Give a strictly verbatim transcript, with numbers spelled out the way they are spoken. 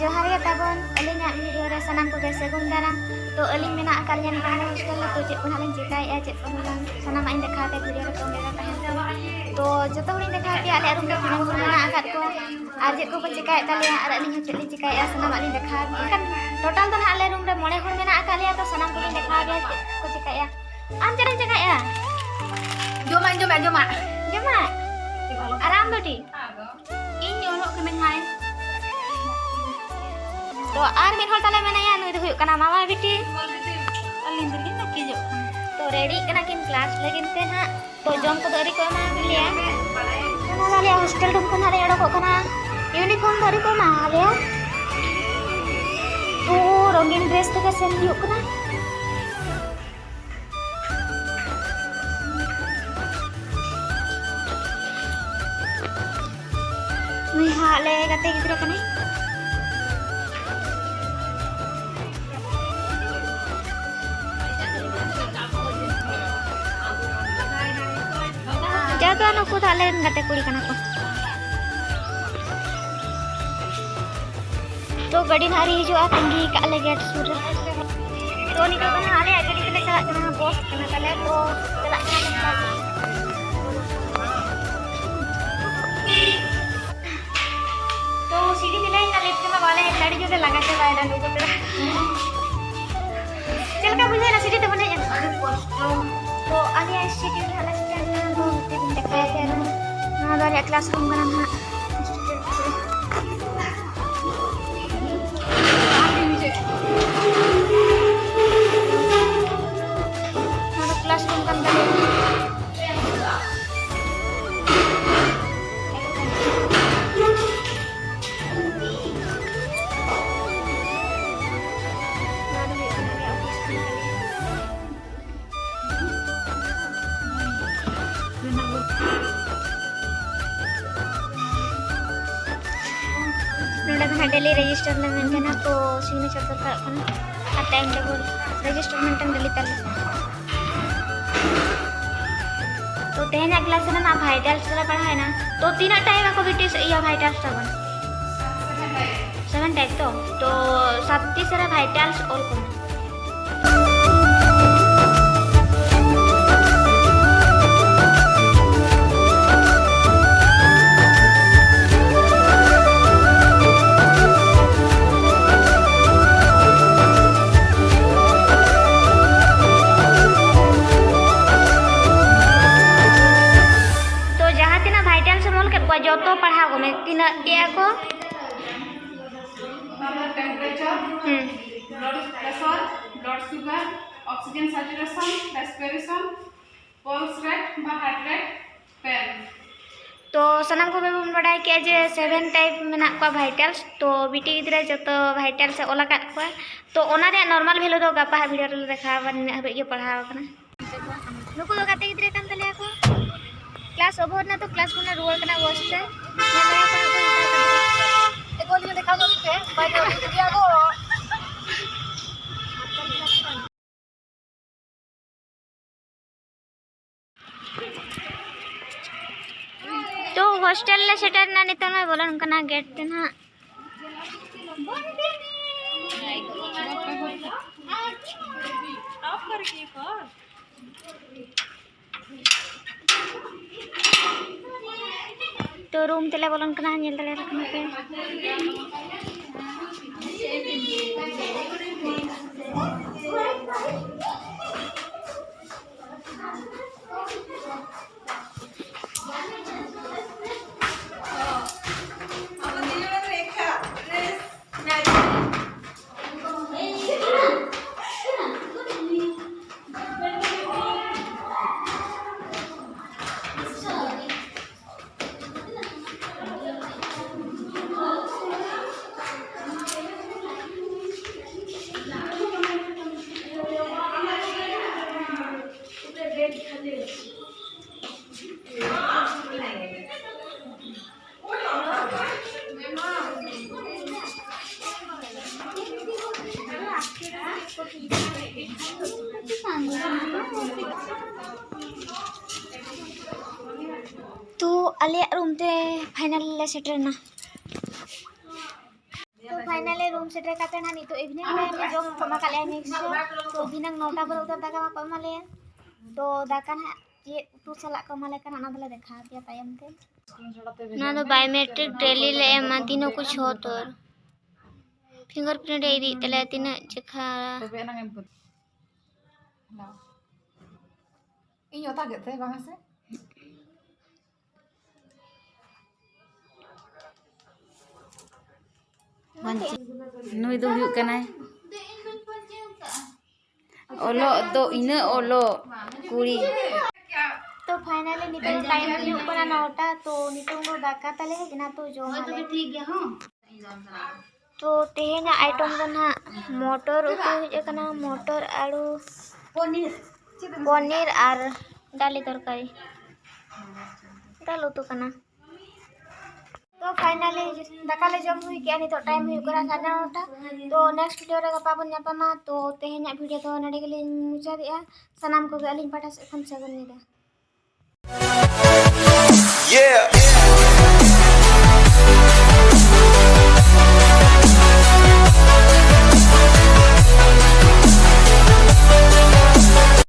ᱡᱚᱦᱟᱨ ᱜᱮ ᱛᱟᱵᱚᱱ, ᱟᱹᱞᱤᱧᱟᱜ video ᱨᱮ ᱥᱟᱱᱟᱢ ᱠᱚᱜᱮ ᱥᱟᱹᱜᱩᱱ ᱫᱟᱨᱟᱢ᱾ ᱛᱚ ᱟᱹᱞᱤᱧ ᱢᱮᱱᱟᱜ ᱟᱠᱟᱫ ᱞᱤᱧᱟ ᱱᱤᱛᱚᱜ ᱫᱚ hostel ᱨᱮ, ᱛᱚ ᱪᱮᱫ ᱠᱚ ᱱᱟᱦᱟᱜ ᱞᱤᱧ ᱪᱮᱠᱟᱭᱮᱫᱼᱟ, ᱪᱮᱫ ᱠᱚ ᱵᱟᱝ, ᱥᱟᱱᱟᱢᱟᱜ ᱤᱧ ᱫᱮᱠᱷᱟᱣ ᱟᱯᱮᱭᱟ video ᱨᱮ, ᱛᱚ ᱚᱸᱰᱮ ᱜᱮ ᱛᱟᱦᱮᱱ ᱯᱮ᱾ ᱛᱚ ᱡᱚᱛᱚ ᱦᱚᱲᱤᱧ ᱫᱮᱠᱷᱟᱣ ᱟᱯᱮᱭᱟ, ᱟᱞᱮᱭᱟᱜ room ᱨᱮ ᱛᱤᱱᱟᱹᱜ ᱦᱚᱲ ᱢᱮᱱᱟᱜ ᱟᱠᱟᱫ ᱠᱚᱣᱟ ᱟᱨ ᱪᱮᱫ ᱠᱚᱠᱚ ᱪᱮᱠᱟᱭᱮᱫ ᱛᱟᱞᱮᱭᱟ ᱟᱨ ᱟᱹᱞᱤᱧ ᱦᱚᱸ ᱪᱮᱫ ᱞᱤᱧ ᱪᱮᱠᱟᱭᱮᱫᱼᱟ, ᱥᱟᱱᱟᱢᱟᱜ ᱞᱤᱧ ᱫᱮᱠᱷᱟᱣ ᱟᱯᱮᱭᱟ᱾ ᱮᱱᱠᱷᱟᱱ total ᱫᱚ ᱱᱟᱦᱟᱜ ᱟᱞᱮ room ᱨᱮ ᱢᱚᱬᱮ ᱦᱚᱲ ᱢᱮᱱᱟᱜ ᱟᱠᱟᱫ ᱞᱮᱭᱟ, ᱛᱚ ᱥᱟᱱᱟᱢ ᱠᱚᱜᱮᱧ ᱫᱮᱠᱷᱟᱣ ᱟᱯᱮᱭᱟ ᱪᱮᱫ ᱠᱚ ᱪᱮᱠᱟᱭᱮᱫᱼᱟ᱾ ᱟᱢ ᱪᱮᱫ ᱮᱢ ᱪᱮᱠᱟᱭᱮᱫᱼᱟ? ᱡᱚᱢᱟᱜ ᱤᱧ ᱡᱚᱢᱮᱫᱼᱟ, ᱡᱚᱢᱟᱜ᱾ ᱡᱚᱢᱟᱜ? ᱟᱨ ᱟᱢ ᱫᱚ ᱴᱤ? ᱤᱧ ᱚᱞᱚᱜ ᱠᱟᱹᱱᱟᱹᱧ ᱦᱟᱭ᱾ ᱛᱚ ᱟᱨ ᱢᱤᱫ ᱦᱚᱲ ᱛᱟᱞᱮ ᱢᱮᱱᱟᱭᱟ, ᱱᱩᱭ ᱫᱚ ᱦᱩᱭᱩᱜ ᱠᱟᱱᱟ ᱢᱟᱢᱟ ᱵᱤᱴᱤ᱾ ᱟᱹᱞᱤᱧ ᱫᱚᱞᱤᱧ ᱱᱟᱹᱠᱤᱡᱚᱜ ᱠᱟᱱᱟ᱾ ᱛᱚ ᱨᱮᱰᱤᱜ ᱠᱟᱱᱟ ᱠᱤᱱ class ᱞᱟᱹᱜᱤᱫ ᱛᱮ ᱱᱟᱦᱟᱜ᱾ ᱛᱚ ᱡᱚᱢ ᱠᱚᱫᱚ ᱟᱹᱣᱨᱤ ᱠᱚ ᱮᱢᱟ ᱞᱮᱭᱟ᱾ ᱚᱱᱟ ᱫᱚ ᱟᱞᱮᱭᱟᱜ hostel room ᱠᱷᱚᱱ ᱱᱟᱦᱟᱜ ᱞᱮ ᱚᱰᱚᱠᱚᱜ ᱠᱟᱱᱟ᱾ Uniform ᱫᱚ ᱟᱹᱣᱨᱤ ᱠᱚ ᱮᱢᱟ ᱞᱮᱭᱟ᱾ ᱛᱚ ᱨᱚᱝᱜᱤᱱ dress ᱛᱮᱜᱮ ᱥᱮᱱ ᱦᱩᱭᱩᱜ ᱠᱟᱱᱟ᱾ ᱱᱩᱭ ᱦᱟᱸᱜ ᱟᱞᱮ ᱜᱟᱛᱮ ᱜᱤᱫᱽᱨᱟᱹ ᱠᱟᱱᱟᱭ᱾ ᱡᱟ ᱫᱚ ᱱᱩᱠᱩ ᱫᱚ ᱟᱞᱮ ᱨᱮᱱ ᱜᱟᱛᱮ ᱠᱩᱲᱤ ᱠᱟᱱᱟ ᱠᱚ᱾ ᱛᱚ ᱜᱟᱹᱰᱤ ᱱᱟᱦᱟᱜ ᱟᱹᱣᱨᱤ ᱦᱤᱡᱩᱜᱼᱟ, ᱛᱟᱺᱜᱤ ᱠᱟᱜ ᱞᱮ gate ᱥᱩᱨ ᱨᱮ᱾ ᱛᱚ ᱱᱤᱛᱚᱜ ᱫᱚ ᱱᱟᱦᱟᱜ ᱟᱞᱮᱭᱟᱜ ᱜᱟᱹᱰᱤ ᱛᱮᱞᱮ ᱪᱟᱞᱟᱜ ᱠᱟᱱᱟ, bus ᱠᱟᱱᱟ ᱛᱟᱞᱮ, ᱛᱚ ᱪᱟᱞᱟᱜ ᱠᱟᱱᱟ ᱞᱮ᱾ ᱛᱚ ᱥᱤᱲᱤ ᱛᱮᱞᱮ ᱦᱮᱡ ᱮᱱᱟ, lift ᱛᱮᱢᱟ ᱵᱟᱞᱮ ᱦᱮᱡ ᱫᱟᱲᱮ, ᱡᱚᱛᱚ ᱞᱟᱸᱜᱟ ᱪᱟᱵᱟᱭᱮᱱᱟ ᱱᱩᱠᱩ ᱯᱮᱲᱟ᱾ ᱪᱮᱫ ᱞᱮᱠᱟ ᱵᱩᱡᱷᱟᱹᱣᱮᱱᱟ ᱥᱤᱲᱤ ᱛᱮᱵᱚᱱ ᱦᱮᱡ ᱮᱱᱟ? ᱟᱹᱰᱤ ᱠᱚᱥᱴᱚ᱾ ᱛᱚ ᱟᱞᱮᱭᱟᱜ institute ᱨᱮ ᱦᱟᱸᱜ ᱞᱮ ᱥᱮᱴᱮᱨ ᱮᱱᱟ, ᱛᱚ ᱱᱚᱛᱮ ᱵᱚᱱ ᱫᱮᱠᱷᱟᱭᱟ ᱯᱮ ᱟᱨᱦᱚᱸ᱾ ᱱᱚᱣᱟ ᱫᱚ ᱟᱞᱮᱭᱟᱜ classroom ᱠᱟᱱᱟ ᱱᱟᱦᱟᱜ, institute ᱨᱮ᱾ ᱱᱚᱣᱟ ᱫᱚ classroom ᱠᱟᱱ ᱛᱟᱞᱮᱭᱟ᱾ ᱱᱚᱣᱟ ᱫᱚ ᱦᱩᱭᱩᱜ ᱠᱟᱱᱟ ᱟᱞᱮᱭᱟᱜ office ᱠᱟᱱ ᱛᱟᱞᱮᱭᱟ᱾ ᱱᱚᱰᱮ ᱫᱚ ᱦᱟᱸᱜ daily register ᱞᱮ maintain ᱟ, ᱛᱚ signature ᱫᱚᱨᱠᱟᱨᱚᱜ ᱠᱟᱱᱟ ᱟᱨ time table, register maintain daily ᱛᱟᱞᱮ᱾ ᱛᱚ ᱛᱮᱦᱮᱧᱟᱜ class ᱨᱮᱱᱟᱜ vitals ᱞᱮ ᱯᱟᱲᱦᱟᱣᱮᱱᱟ᱾ ᱛᱚ ᱛᱤᱱᱟᱹᱜ time ᱟᱠᱚ ᱵᱤᱴᱤ ᱤᱭᱟᱹ vitals ᱛᱟᱵᱚᱱ? ᱴᱟᱭᱤᱯ ᱛᱚ, ᱛᱚ ᱥᱟᱛᱴᱤ ᱥᱮᱨᱟ ᱵᱷᱟᱭᱴᱟᱞᱥ ᱚᱞ ᱠᱚᱢᱮ᱾ ᱛᱚ ᱡᱟᱦᱟᱸ ᱛᱤᱱᱟᱹᱜ ᱵᱷᱟᱭᱴᱟᱞᱥ ᱮᱢ ᱚᱞ ᱠᱮᱫ ᱠᱚᱣᱟ, ᱡᱚᱛᱚ ᱯᱟᱲᱦᱟᱣ ᱠᱚᱢᱮ, ᱛᱤᱱᱟᱹᱜ ᱠᱮᱜᱼᱟ ᱠᱚ? ᱛᱟᱨᱯᱚᱨ temperature, ᱦᱩᱸ᱾ Blood pressure, blood sugar, oxygen saturation, respiration, pulse rate ᱵᱟ heart rate, pain᱾ ᱛᱚ ᱥᱟᱱᱟᱢ ᱠᱚᱜᱮ ᱵᱚᱱ ᱵᱟᱰᱟᱭ ᱠᱮᱜᱼᱟ ᱡᱮ ᱥᱮᱵᱷᱮᱱ ᱴᱟᱭᱤᱯ ᱢᱮᱱᱟᱜ ᱠᱚᱣᱟ ᱵᱷᱟᱭᱴᱟᱞᱥ᱾ ᱛᱚ ᱵᱤᱴᱤ ᱜᱤᱫᱽᱨᱟᱹ ᱡᱚᱛᱚ ᱵᱷᱟᱭᱴᱟᱞᱥ ᱮ ᱚᱞ ᱟᱠᱟᱫ ᱠᱚᱣᱟ᱾ ᱛᱚ ᱚᱱᱟ ᱨᱮᱭᱟᱜ ᱱᱚᱨᱢᱟᱞ ᱵᱷᱮᱞᱩ ᱫᱚ ᱜᱟᱯᱟ ᱦᱟᱸᱜ ᱵᱷᱤᱰᱤᱭᱳ ᱨᱮᱞᱮ ᱫᱮᱠᱷᱟᱣᱟ, ᱱᱤᱱᱟᱹᱜ ᱦᱟᱹᱵᱤᱡ ᱜᱮ ᱯᱟᱲᱦᱟᱣ ᱟᱠᱟᱱᱟ᱾ ᱱᱩᱠᱩ ᱫᱚ ᱜᱟᱛᱮ ᱜᱤᱫᱽᱨᱟᱹ ᱠᱟᱱ ᱛᱟᱞᱮᱭᱟ ᱠᱚ᱾ ᱠᱞᱟᱥ ᱳᱵᱷᱟᱨ ᱱᱟ ᱛᱚ, ᱠᱞᱟᱥ ᱠᱷᱚᱱᱟᱜ ᱨᱩᱣᱟᱹᱲ ᱠᱟᱱᱟ ᱵᱚᱥ ᱛᱮ᱾ ᱧᱮᱞ ᱫᱟᱲᱮᱭᱟᱠᱚ ᱠᱟᱱᱟ ᱠᱚ ᱱᱮᱛᱟᱨ ᱠᱟᱹᱴᱤᱡ᱾ ᱮ, ᱜᱳᱞ ᱧᱚᱜ ᱫᱮᱠᱷᱟᱣ ᱧᱚᱜ ᱯᱮ᱾ ᱵᱟᱭ ᱧᱟᱢ ᱤᱫᱤᱭᱟ ᱜᱳᱞ᱾ ᱛᱚ ᱦᱳᱥᱴᱮᱞ ᱞᱮ ᱥᱮᱴᱮᱨ ᱮᱱᱟ, ᱱᱤᱛᱚᱜ ᱞᱮ ᱵᱚᱞᱚᱱ ᱠᱟᱱᱟ ᱜᱮᱴ ᱛᱮ ᱱᱟᱦᱟᱜ᱾ ᱛᱚ ᱨᱩᱢ ᱛᱮᱞᱮ ᱵᱚᱞᱚᱱ ᱠᱟᱱᱟ, ᱧᱮᱞ ᱫᱟᱲᱮᱭᱟᱜ ᱠᱟᱱᱟ ᱯᱮ᱾ ᱛᱚ ᱟᱞᱮᱭᱟᱜ ᱨᱩᱢ ᱛᱮ ᱯᱷᱟᱭᱱᱟᱞ ᱞᱮ ᱥᱮᱴᱮᱨ ᱮᱱᱟ᱾ ᱥᱮᱴᱮᱨ ᱠᱟᱛᱮ ᱱᱟᱦᱟᱜ ᱱᱤᱛᱚᱜ evening time ᱨᱮ ᱡᱚᱢ ᱠᱚ ᱮᱢᱟ ᱠᱟᱫ ᱞᱮᱭᱟ ᱢᱤᱫ ᱥᱚ᱾ ᱛᱚ ᱫᱷᱤᱱᱟᱹᱝ ᱱᱚᱴᱟ ᱵᱟᱡᱮ ᱩᱛᱟᱹᱨ ᱫᱟᱠᱟ ᱢᱟᱠᱚ ᱮᱢᱟ ᱞᱮᱭᱟ᱾ ᱛᱚ ᱫᱟᱠᱟ ᱱᱟᱦᱟᱜ ᱪᱮᱫ ᱩᱛᱩ ᱥᱟᱞᱟᱜ ᱠᱚ ᱮᱢᱟ ᱞᱮ ᱠᱟᱱᱟ ᱚᱱᱟ ᱫᱚᱞᱮ ᱫᱮᱠᱷᱟᱣ ᱟᱯᱮᱭᱟ ᱛᱟᱭᱚᱢ ᱛᱮ᱾ ᱱᱚᱣᱟ ᱫᱚ biometric daily ᱞᱮ ᱮᱢᱟ, ᱫᱤᱱᱚ ᱠᱚ ᱪᱷᱚ ᱛᱚᱨ᱾ Fingerprint ᱮ ᱤᱫᱤᱭᱮᱫ ᱛᱟᱞᱮᱭᱟ, ᱛᱤᱱᱟᱹᱜ ᱪᱮᱠᱷᱟ᱾ ᱛᱚᱵᱮ ᱮᱱᱟᱝ ᱮᱢ ᱠᱚ-, ᱤᱧ ᱚᱛᱟ ᱠᱮᱫ ᱛᱮ ᱵᱟᱝᱟ ᱥᱮ? ᱱᱩᱭ ᱫᱚ ᱦᱩᱭᱩᱜ ᱠᱟᱱᱟᱭ ᱚᱞᱚᱜ ᱫᱚ ᱤᱱᱟᱹ ᱚᱞᱚᱜ ᱠᱩᱲᱤ᱾ ᱛᱚ finally ᱱᱤᱛᱚᱜ time ᱦᱩᱭᱩᱜ ᱠᱟᱱᱟ ᱱᱚᱴᱟ᱾ ᱛᱚ ᱱᱤᱛᱚᱝ ᱫᱚ ᱫᱟᱠᱟ ᱛᱟᱞᱮ ᱦᱮᱡ ᱮᱱᱟ, ᱛᱚ ᱡᱚᱢ ᱟᱞᱮ᱾ ᱛᱚ ᱛᱮᱦᱮᱧᱟᱜ item ᱫᱚ ᱱᱟᱦᱟᱜ ᱢᱚᱴᱚᱨ ᱩᱛᱩ ᱦᱩᱭᱩᱜ ᱠᱟᱱᱟ, ᱢᱚᱴᱚᱨ, ᱟᱹᱞᱩ, ᱯᱚᱱᱤᱨ ᱟᱨ ᱰᱟᱞᱮ ᱛᱚᱨᱠᱟᱨᱤ, ᱫᱟᱞ ᱩᱛᱩ ᱠᱟᱱᱟ᱾ ᱛᱚ finally ᱫᱟᱠᱟ ᱞᱮ ᱡᱚᱢ ᱦᱩᱭ ᱠᱮᱜᱼᱟ, ᱱᱤᱛᱚᱜ time ᱦᱩᱭᱩᱜ ᱠᱟᱱᱟ ᱥᱟᱲᱮ ᱱᱚᱴᱟ᱾ ᱛᱚ next video ᱨᱮ ᱜᱟᱯᱟ ᱵᱚᱱ ᱧᱟᱯᱟᱢᱟ᱾ ᱛᱚ ᱛᱮᱦᱮᱧᱟᱜ video ᱫᱚ ᱱᱚᱰᱮ ᱜᱮᱞᱤᱧ ᱢᱩᱪᱟᱹᱫᱮᱜᱼᱟ᱾ ᱥᱟᱱᱟᱢ ᱠᱚᱜᱮ ᱟᱹᱞᱤᱧ ᱯᱟᱦᱴᱟ ᱥᱮᱫ ᱠᱷᱚᱱ ᱥᱟᱹᱜᱩᱱ ᱧᱤᱫᱟᱹ᱾